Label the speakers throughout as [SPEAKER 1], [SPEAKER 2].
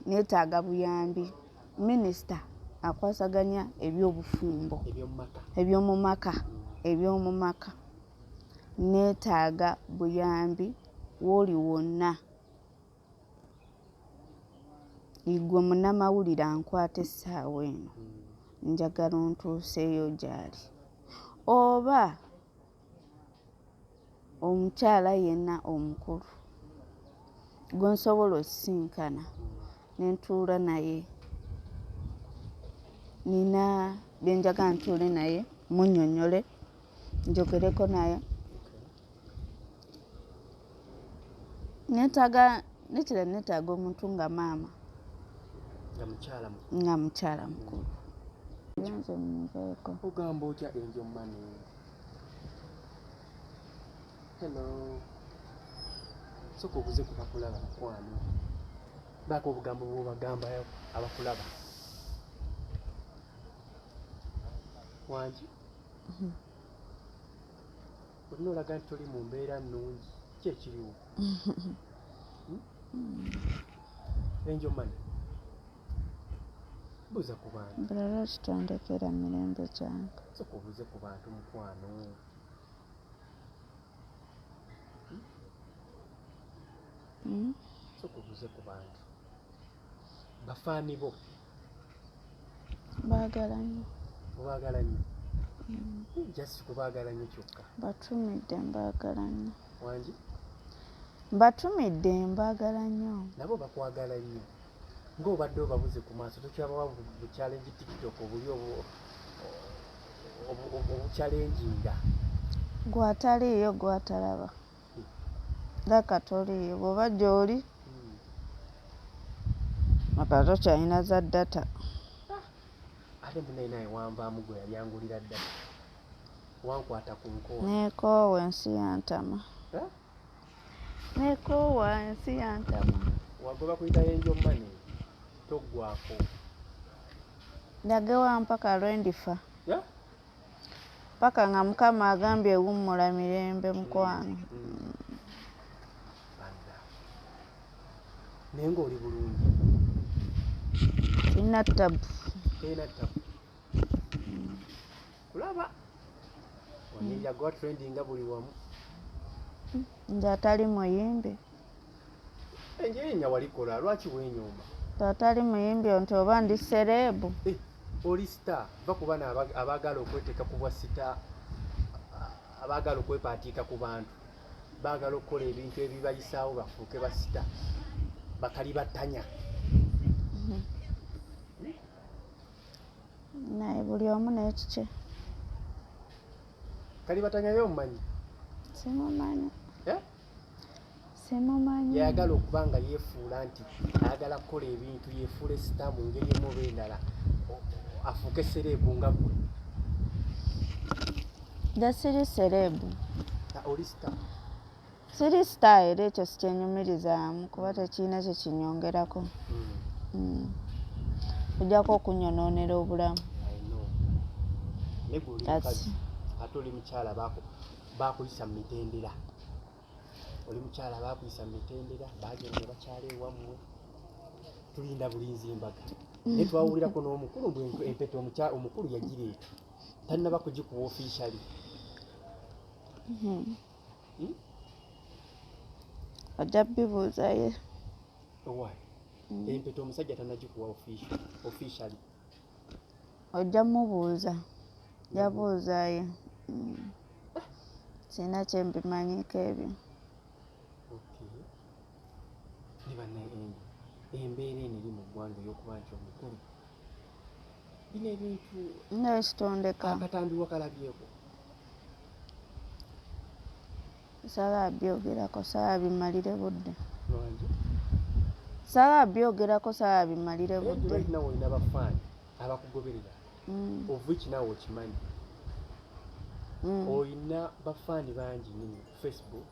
[SPEAKER 1] Neetaaga buyambi. Minisita akwasaganya ebyobufumbo, ebyomumaka, ebyomumaka. Neetaaga buyambi wooli wonna. Ggwe munnamawulire ankwata essaawa eno, njagala ontuuseeyo gy'ali. Oba omukyala yenna omukulu gwe nsobola osisinkana ne ntuula naye, nina bye njagala ntuule naye munnyonnyole, njogereko naye. Neetaaga nekira neetaaga omuntu nga maama nga mukyala mukulu. Nze munveeko.
[SPEAKER 2] Ogamba otya Angel Money? Hello. Sooka obuze ku bakulaba mukwano. Baako obugambo bw'obagamba abakulaba. Wangi? Olina olaga nti toli mu mbeera nnungi. Ki ekiriwo? Angel Money. Buuza ku bantu.
[SPEAKER 1] Ddala lwaki tondekera mirembe gyange?
[SPEAKER 2] Sooka obuuze ku bantu mukwano. Sooka obuuze ku bantu. Bafaani bo.
[SPEAKER 1] Baagala nnyo.
[SPEAKER 2] Obaagala nnyo? Just kubaagala nnyo kyokka.
[SPEAKER 1] Mbatumidde mbaagala nnyo.
[SPEAKER 2] Wangi?
[SPEAKER 1] Mbatumidde mbaagala nnyo.
[SPEAKER 2] Nabo bakwagala nnyo. Ng'obadde obabuze ku maaso tokyabawa bu challenge TikTok obuli obuchallenginga.
[SPEAKER 1] Gw'ataliiyo gw'atalaba. Laka toliiyo bw'oba gy'oli maka tokyalina za data.
[SPEAKER 2] Ate munnaye naye wanvaamu gwe yali angulira data. Wankwata ku nkoona.
[SPEAKER 1] Neekoowa ensi yantama. Neekoowa ensi yantama.
[SPEAKER 2] Wagwe bakuyita Angel Money toggwaako.
[SPEAKER 1] Ndagewa mpaka lwe ndifa. Paka nga Mukama agambye wummula mirembe mukwano.
[SPEAKER 2] Naye ng'oli bulungi.
[SPEAKER 1] Sirina ttabu.
[SPEAKER 2] Tolina ttabu. Kulaba. Onyirira gwa trendinga buli wamu.
[SPEAKER 1] Nze atali muyimbi.
[SPEAKER 2] Enjerinnya walikola lwaki weenyooma?
[SPEAKER 1] Nze atali muyimbi nti oba ndi sereebu.
[SPEAKER 2] Oli star, va ku bano abaagala okweteeka ku bwa sita, abaagala okwepaatiika ku bantu, baagala okukola ebintu ebibayisaawo bafuuke ba sita, bakali battanya.
[SPEAKER 1] Naye buli omu n'ekikye.
[SPEAKER 2] Kalibatanya ye omumanyi?
[SPEAKER 1] Simumanyi. Simumanyi.
[SPEAKER 2] Yayagala okuba nga yeefuula nti ayagala kukola ebintu yeefuule sita mu ngeri emu oba endala afuuke sereebu nga ggwe.
[SPEAKER 1] Nze siri sereebu.
[SPEAKER 2] Oli sita?
[SPEAKER 1] Siri sita era ekyo sikyenyumirizaamu kuba tekirina kye kinyongerako. Ojjako okunyonoonera obulamu.
[SPEAKER 2] Naye ggwe oli mukazi ate oli mukyala baakuyisa mu mitendera. Oli mukyala baakuyisa mu mitendera, baagenda ne bakyala ewammwe. Tulinda bulinzi mbaga. Naye twawulirako n'omukulu mbu empeta omukulu yagireeta. Tannaba kugikuwa officially.
[SPEAKER 1] Ojja bibuuza ye.
[SPEAKER 2] Why? Empeta omusajja tannagikuwa officially.
[SPEAKER 1] Ojja mubuuza. Yabuuza ye. Sirina kye mbimanyiiko ebyo.
[SPEAKER 2] Okay. Ne bannaye embeera eno eri mu ggwanga ey'okuba nti omukulu bino ebintu
[SPEAKER 1] nga ekitondeka.
[SPEAKER 2] Akatambi wakalabyeko?
[SPEAKER 1] Saagala byogerako, saagala bimalire budde.
[SPEAKER 2] Lwaki?
[SPEAKER 1] Saagala byogerako, saagala bimalire budde.
[SPEAKER 2] Right now olina bafaani abakugoberera. Of which naawe okimanyi. Olina bafaani bangi nnyo ku Facebook,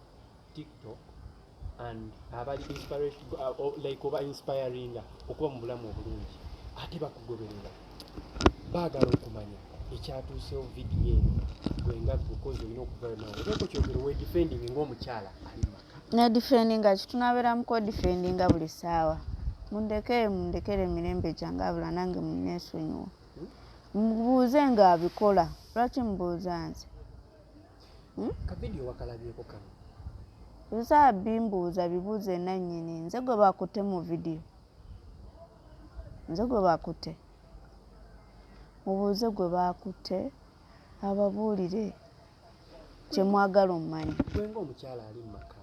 [SPEAKER 2] TikTok and abali inspiration, like oba inspiringa okuba mu bulamu obulungi ate bakugoberera. Baagala okumanya ekyatuuseewo vidiyo eno gwe nga gwe olina okuvayo nawe obeeko kyogero weedefending ng'omukyala ali mu maka.
[SPEAKER 1] Nedefendinga ki? Tunabeera mu kwedefendinga buli ssaawa. Mundeke, mundekere emirembe gyange, abula nange muneesonyiwa. Mubuuze ng'abikola, lwaki mubuuza nze?
[SPEAKER 2] Ka vidiyo wakalabyeko kano?
[SPEAKER 1] Osaa bimbuuza, bibuuze nannyini. Nze gwe bakutte mu vidiyo, nze gwe bakutte. Mubuuze gwe bakutte ababuulire kyemwagala omumanya.
[SPEAKER 2] Gwe ng'omukyala ali mu maka,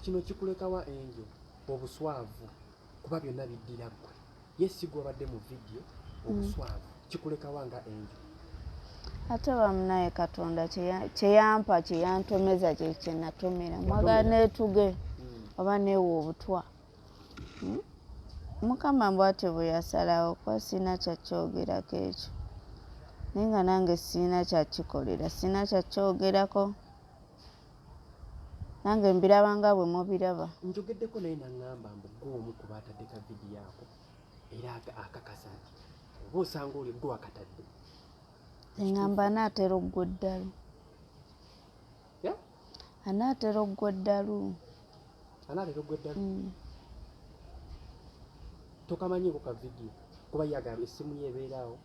[SPEAKER 2] kino kikulekawa enjo obuswavu? Kuba byonna biddira ggwe, ye si gwe obadde mu vidiyo. Obuswavu kikulekawa nga enjo?
[SPEAKER 1] Ate bamunaye, Katonda kyeyampa, kyeyantomeza, kyenatomera. Mwagala neetuge oba neewa obutwa? Mukama bwatyo bwe yasalawo, kuba sirina kyakyogerako ekyo, naye nga nange sirina kyakikolera, sirina kyakyogerako. Nange mbiraba nga bwe mubiraba.
[SPEAKER 2] Njogeddeko naye naŋŋamba mbu gwe omu ku baatadde ka vidiyo ako, era akakasa nti oba osanga oli gwe wakatadde.
[SPEAKER 1] Eŋŋamba anaatera oggwa eddalu. Anaatera oggwa eddalu.
[SPEAKER 2] Anaatera oggwa eddalu? Tokamanyiiko ka vidiyo? Kuba yagamba essimu ye ebeeraawo,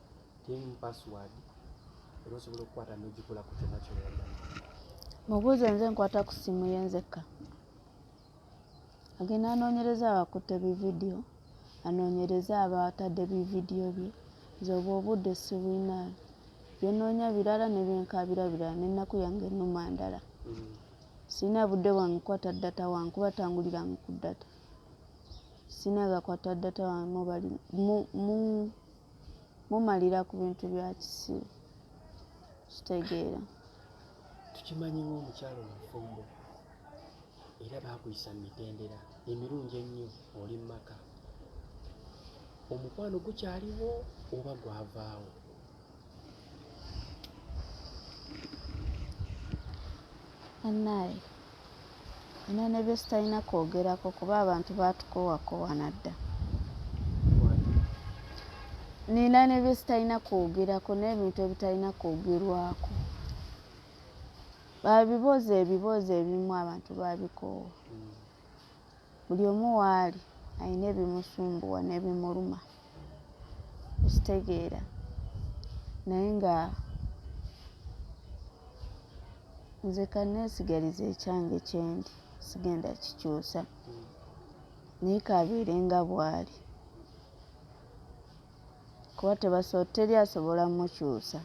[SPEAKER 2] terimu password, era osobola okukwata n'ogikolako kyonna kyoyagala.
[SPEAKER 1] Mubuuze nze nkwata ku ssimu ye nzekka. Agenda anoonyereza abakutte bividiyo, anoonyereze abatadde bividiyo bye. Nze obwo obudde sibulina. Byenoonya birala, ne byenkaabira birala, n'ennaku yange ennuma ndala. Sirina budde bwange kukwata data wange, kuba tanguliranga ku data. Sirina gakwata data wange mumalira ku bintu bya kisiru. Kitegeera.
[SPEAKER 2] Tukimanyi ng'omukyala omufumbo, era baakuyisa mu mitendera emirungi ennyo, oli mu maka. Omukwano gukyaliwo oba gwavaawo?
[SPEAKER 1] Annaye, nina ne bye sitalina kwogerako, kuba abantu baatukoowakowa nadda. Nina ne bye sitalina kwogerako n'ebintu ebitalina kwogerwako. Babiboozi, ebiboozi ebimu abantu babikoowa. Buli omu waali alina ebimusumbuwa n'ebimuluma. Okitegeera? Naye nga nze kanneesigalize ekyange kyendi, sigenda kikyusa. Naye k'abeere nga bw'ali. Kuba teri asobola mmukyusa.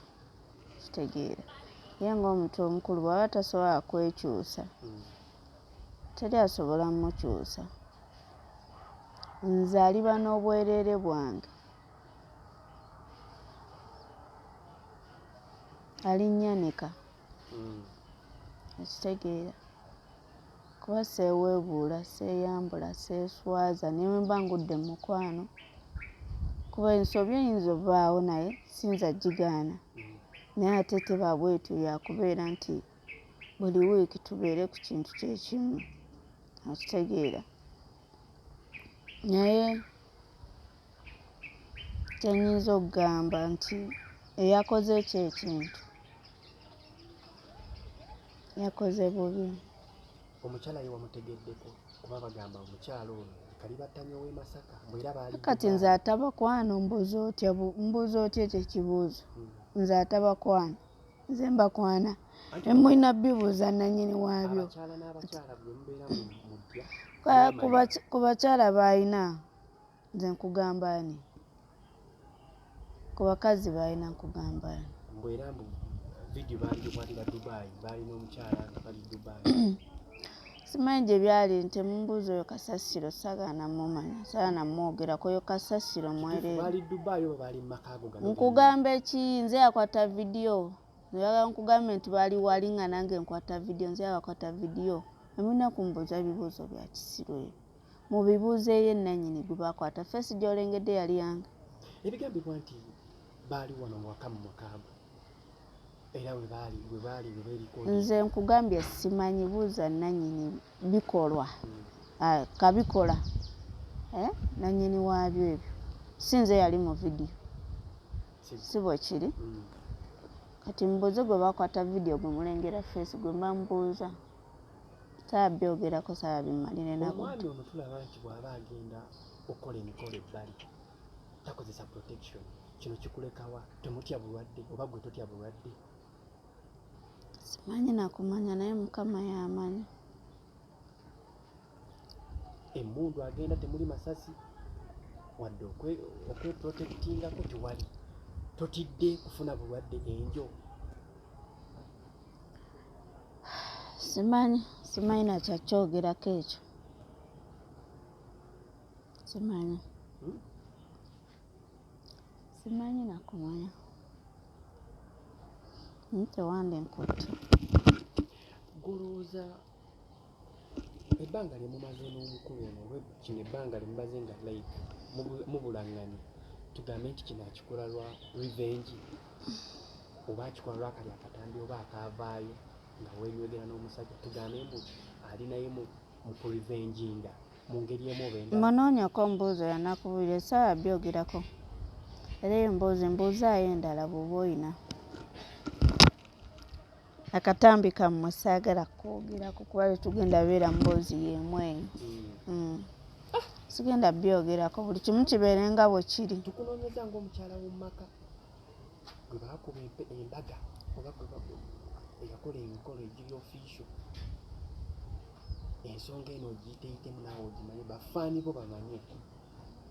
[SPEAKER 1] Kitegeera? Ye ng'omuntu omukulu bw'aba tasobola kwekyusa, teri asobola mmukyusa. Nze aliba n'obwereere bwange. Alinnyanika. Okitegeera? Kuba seeweebuula, seeyambula, seeswaza, ne bwe mba ngudde mu mukwano. Kuba ensobi eyinza obbaawo, naye siyinza gigaana. Naye ate teba bwetyo yakubeera nti buli wiiki tubeere ku kintu kye kimu. Okitegeera? Naye kye nnyinza okugamba nti eyakoze ekyo ekintu yakoze bubi.
[SPEAKER 2] Omukyala ye wamutegeddeko? Kuba bagamba omukyala ono kalibattanyi ow'e Masaka, mbu era baali
[SPEAKER 1] Kati nze atabakwana, mbuuza otya mbuuza otya ekyo ekibuuzo? Nze atabakwana, nze mbakwana? Emulina bibuuza nannyini waabyo.
[SPEAKER 2] Abakyala n'abakyala bwe mubeera mu ddya.
[SPEAKER 1] Ku bakyala b'alina, nze nkugamba ani? Ku bakazi b'alina, nkugamba ani?
[SPEAKER 2] Mbu era mbu vidiyo baaligikwatira Dubai, baalina omukyala nga bali Dubai.
[SPEAKER 1] Simanyi gye byali. Nti mumbuuza oyo kasasiro, saagala namumanya, saagala namwogerako. Oyo kasasiro mwereere.
[SPEAKER 2] Baali Dubai oba baali mu maka ago gano?
[SPEAKER 1] Nkugamba eki? Nze yakwata vidiyo? Oyagala nkugambe nti baali wali nga nange nkwata vidiyo? Nze yabakwata vidiyo? Emulina kumbuuza bibuuzo bya kisiru ebyo, mubibuuzeeyo ennannyini gwe bakwata. Face gy'olengedde yali yange?
[SPEAKER 2] Ebigambibwa nti baali wano waka mu makaago, era we baali we baali we beeriko.
[SPEAKER 1] Nze nkugambye simanyi, buuza nannyini bikolwa. Ah, kabikola, eh? Nannyini waabyo ebyo, si nze yali mu vidiyo, si bwe kiri? Kati mbuuze gwe bakwata vidiyo, gwe mulengera face, gwe mba mbuuza. Saabyogerako, saabimalire nabudde.
[SPEAKER 2] Omwami ono tulaba nti bw'aba agenda Okukola emikolo ebbali, takozesa protection. Kino kikulekawa? Temutya bulwadde oba gwe totya bulwadde?
[SPEAKER 1] Simanyi nakumanya, naye Mukama yamanyi.
[SPEAKER 2] Emmundu agenda temuli masasi wadde okweprotectingako tewali. Totidde kufuna bulwadde enjo?
[SPEAKER 1] Simanyi, simanyi nakyakyogerako ekyo, simanyi. Simanyi nakumanya, tewandi nkutte.
[SPEAKER 2] Golowooza ebbanga lye mumaze n'omukulu ono, oba kino ebbanga lye mumaze nga like mubulaŋŋanye, tugambe nti kino akikola lwa revenge oba akikola lwakali akatambi oba akaavaayo nga weenywegera n'omusajja, tugambe mbu ali naye mu kurevenginga mu ngeri emu oba endala?
[SPEAKER 1] Munoonyeko mbuuzo yanakubulira essaawa byogerako, era eyo emboozi mbuuzaayo endala bw'oba oyina. Akatambi kammwe saagala kwogerako kuba tetugenda beera mboozi y'emu eyo. Sigenda byogerako, buli kimu kibeere nga bwe kiri.
[SPEAKER 2] Tukunoonyeza ng'omukyala w'omu maka gwe baakuba embaga oba gwe eyakola emikolo egiri official. Ensonga eno ogiyiteyitemu naawe ogimanye, bafaani bo bamanye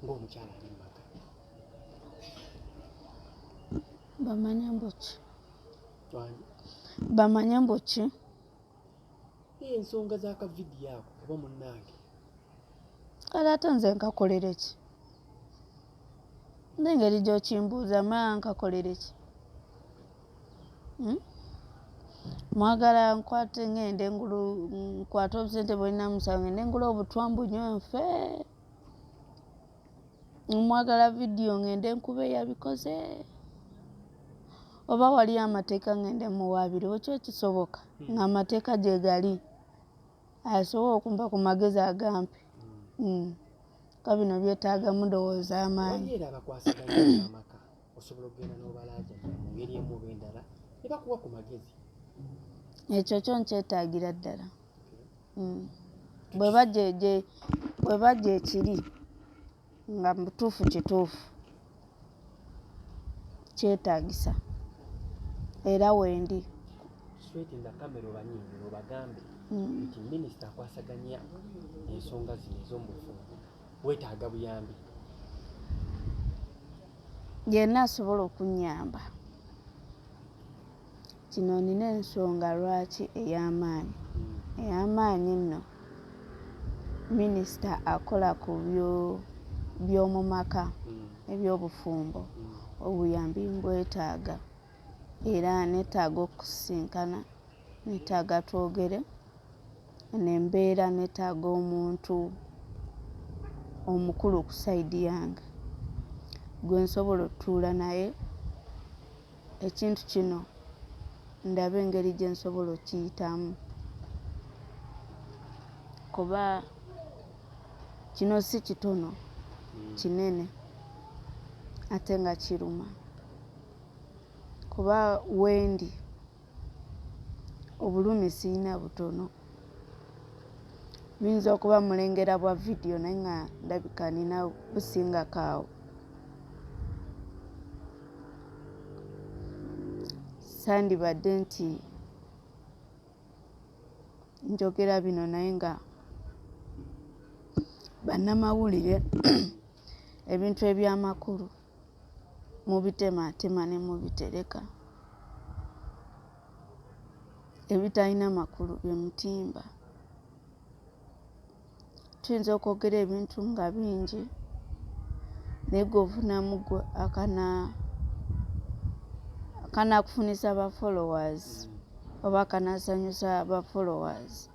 [SPEAKER 2] ng'omukyala ali mu maka.
[SPEAKER 1] Bamanye mbu ki?
[SPEAKER 2] Wangi?
[SPEAKER 1] Bamanye mbu ki?
[SPEAKER 2] Ensonga z'akavidiyo ako kuba munnange.
[SPEAKER 1] Kale ate nze nkakolere ki? N'engeri gy'okimbuuza maa nkakolere ki? Mwagala nkwate ngende ngulu nkwate obusente bwolina musawo ngende ngula obutwa mbunywe nfe? Mwagala vidiyo ngende nkube yabikoze? Oba waliyo amateeka ngende muwaabire? Bwekyo kisoboka ng'amateeka gye gali, asobola okumpa ku magezi agampe. Ka bino byetaagamu ndowooza amaanyi.
[SPEAKER 2] Wali era abakwasaganya amaka, osobola okugenda n'obalaajanira mu ngeri emu oba endala ne bakuwa ku magezi.
[SPEAKER 1] Ekyo kyo nkyetaagira ddala. Bweba gyekiri nga mutuufu, kituufu kyetaagisa, era wendi.
[SPEAKER 2] Straight in the camera, obanyinyira obagambe nti minisita akwasaganya ensonga zino ez'omubufumbo weetaaga buyambi.
[SPEAKER 1] Yenna asobola okunnyamba, kino nina ensonga lwaki ey'amaanyi, ey'amaanyi nno. Minisita akola ku by'omu maka, ebyobufumbo, obuyambi mbwetaaga, era neetaaga okusisinkana, neetaaga twogere nembeera, neetaaga omuntu omukulu ku side yange gwe nsobola otutuula naye ekintu kino ndabe engeri gye nsobola okiyitamu, kuba kino si kitono, kinene ate nga kiruma, kuba wendi obulumi siyina butono. Biyinza okuba mulengera bwa vidiyo, naye nga ndabika nina busingako awo. Sandibadde nti njogera bino, naye nga bannamawulire ebintu ebyamakulu mubitematema ne mubitereka, ebitalina makulu bye mutimba. Tuyinza okwogera ebintu nga bingi, naye gwe ofunamu gwe akanakufunisa ba followers oba akanasanyusa ba followers,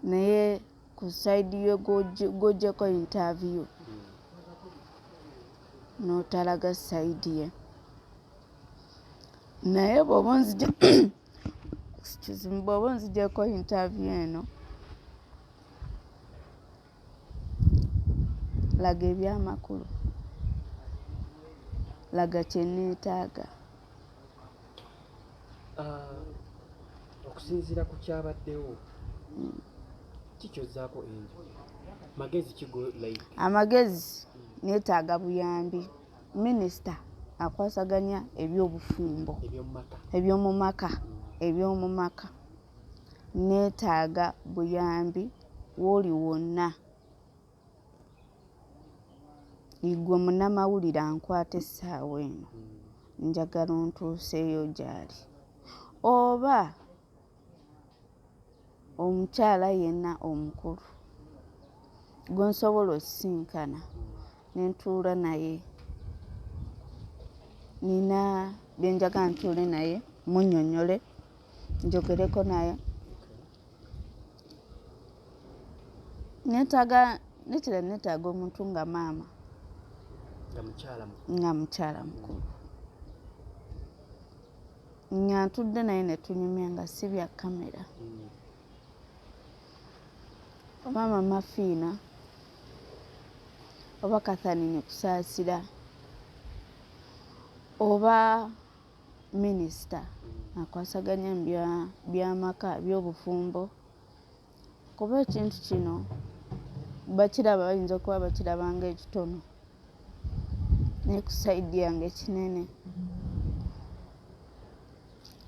[SPEAKER 1] naye ku side yo gw'oggyeko interview n'otalaga side ye. Naye bw'oba onzija, excuse me, bw'oba onzigyeko interview eno, laga ebyamakulu, laga kye neetaaga.
[SPEAKER 2] Okusinziira ku kyabaddewo, kikyozzaako enjo? Magezi ki go like?
[SPEAKER 1] Amagezi, neetaaga buyambi. Minisita akwasaganya ebyobufumbo,
[SPEAKER 2] ebyomumaka,
[SPEAKER 1] ebyomumaka, ebyomumaka, neetaaga buyambi wooli wonna. Igwe munnamawulire ankwata essaawa eno, njagala ontuuseeyo gy'ali, oba omukyala yenna omukulu gwe nsobola osisinkana nentuula naye, nina byenjagala ntuule naye munnyonnyole, njogereko naye. Neetaaga nekira, neetaaga omuntu nga maama,
[SPEAKER 2] nga mukyala
[SPEAKER 1] nga mukyala mukulu, nga ntudde naye ne tunyumya nga si bya kamera. Oba Mama Fiina oba Catherine Kusaasira oba minisita akwasaganya mu byamaka, byobufumbo, kuba ekintu kino bakiraba, bayinza okuba bakiraba nga ekitono, naye ku side yange kinene,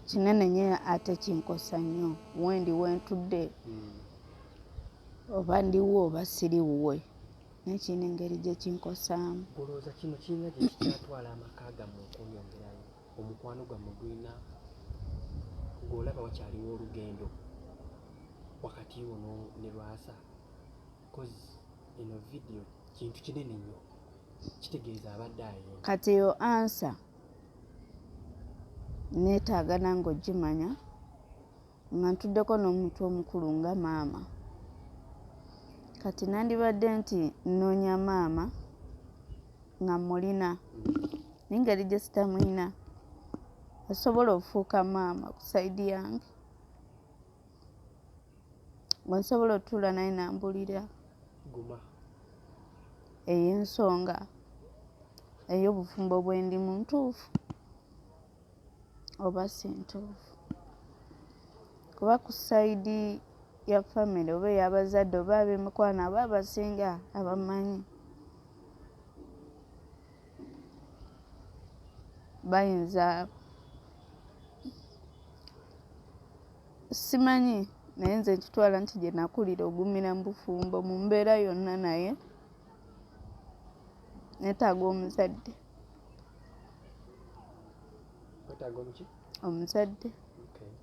[SPEAKER 1] kinene nnyo, ate kinkosa nnyo wendi wentudde, oba ndiwo oba siri wuwe, naye kirina engeri gye kinkosaamu.
[SPEAKER 2] Olowooza kino kirina gye kikyatwala amaka gammwe okweyongerayo? Omukwano gwammwe gulina ng'olaba wakyaliwo olugendo wakati wo ne Lwasa? 'Cause eno vidiyo kintu kinene nnyo, kitegeeza abadde ayo.
[SPEAKER 1] Kati eyo answer neetaaga nange ogimanya nga ntuddeko n'omuntu omukulu nga maama. Kati nandibadde nti nnoonya maama nga mulina, naye engeri gye sitamulina asobola okufuuka maama ku side yange, nga nsobola otuula naye nambulira
[SPEAKER 2] guma
[SPEAKER 1] ey'ensonga ey'obufumbo bwendimu ntuufu oba si ntuufu. Kuba ku side ya family oba ey'abazadde oba ab'emikwano aba abasinga abamanyi bayinza, simanyi, naye nze nkitwala nti gye nakulira ogumira mu bufumbo mu mbeera yonna, naye neetaaga omuzadde.
[SPEAKER 2] Wetaaga omuki?
[SPEAKER 1] Omuzadde.
[SPEAKER 2] Okay.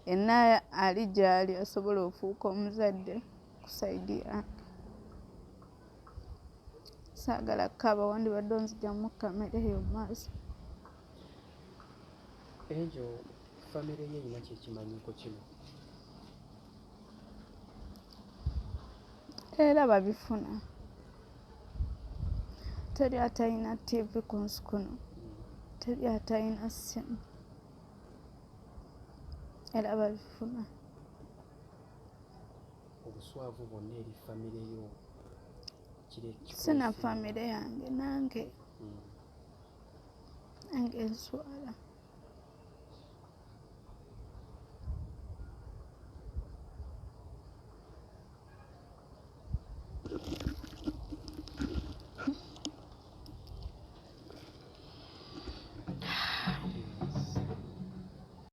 [SPEAKER 1] Yenna ali gy'ali asobola ofuuka omuzadde ku side yange. Saagala kukaaba, wandibadde onzigyamu kamera eyo mu maaso.
[SPEAKER 2] Angel, famire ye erina kyekimanyiiko kino?
[SPEAKER 1] Era babifuna, teri atalina TV ku nsi kuno, teri atalina ssimu, era babifuna.
[SPEAKER 2] Obuswavu bwonna eri famire yo
[SPEAKER 1] Sina famire yange nange, nange nswala.